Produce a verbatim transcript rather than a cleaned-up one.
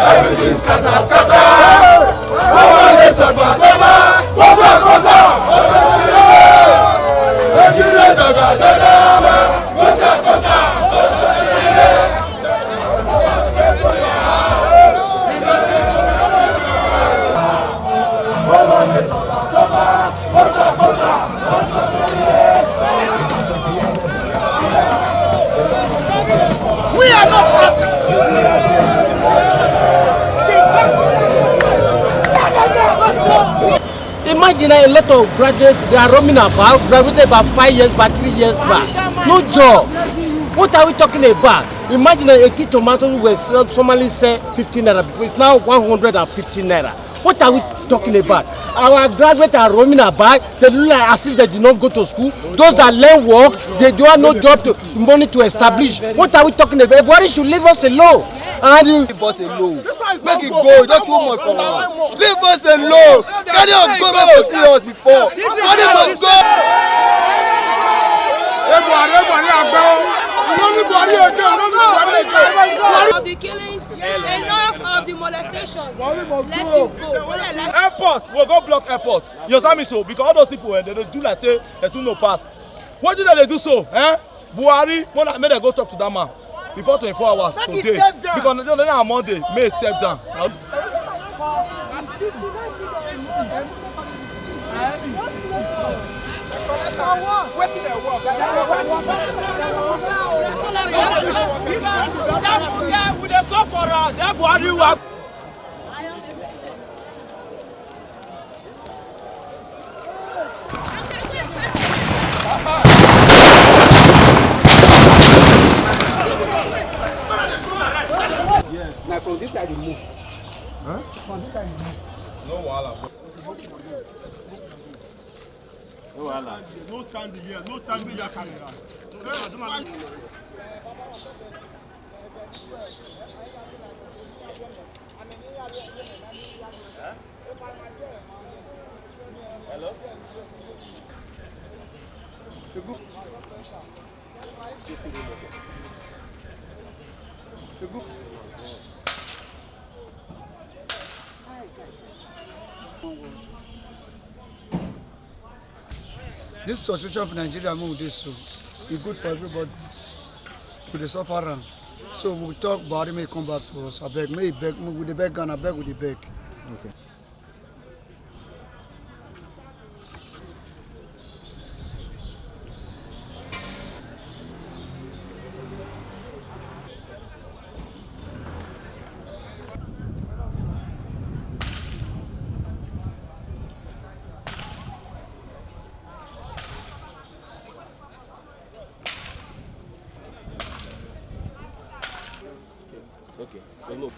Everything scatter, scatter. Power dey suffer, suffer. Kosa, kosa. Everything dey suffer, suffer. Kosa, kosa. We are not happy. Imagine a lot of graduates, they are roaming about, graduated about five years back, three years back. No job. What are we talking about? Imagine a two tomatoes were sell, formerly sell fifteen naira before, it's now one hundred fifty naira. What are we talking about? Our graduates are roaming about. They look like as if they did not go to school. Those that learn work, they don't have no job to money to establish. What are we talking about? Buhari should leave us alone. And you leave us alone. Make it go. Don't too much for us. Leave us alone. Carry on go. Make us see us before. Carry on go. Hey, Buhari, hey, Buhari, agbe o. You no need Buhari again. You no need Buhari again. Of the killings, enough of the molestation. Buhari must go. Let him go. Whether he like Airport, we go block airport. You understand me so? Because all those people, eh, they dey do like say they too no pass. What did they do so? Eh? Buhari, when I, make dem go talk to that man before twenty-four hours. Make he today. Step down. Because no, no, no, Monday, may he step down. That guy, we dey go for am. That Buhari wa. Yes. Na from this side you move. Huh? From this side you move. No wahala. No wahala. No stand here. No stand here, camera. Hey, This situation for Nigeria, make we dey so. E good for everybody. We dey suffer am. So we talk Buhari make he come back to us. Abeg, make he beg, make we dey beg am, abeg we dey beg. Okay. Okay, so look.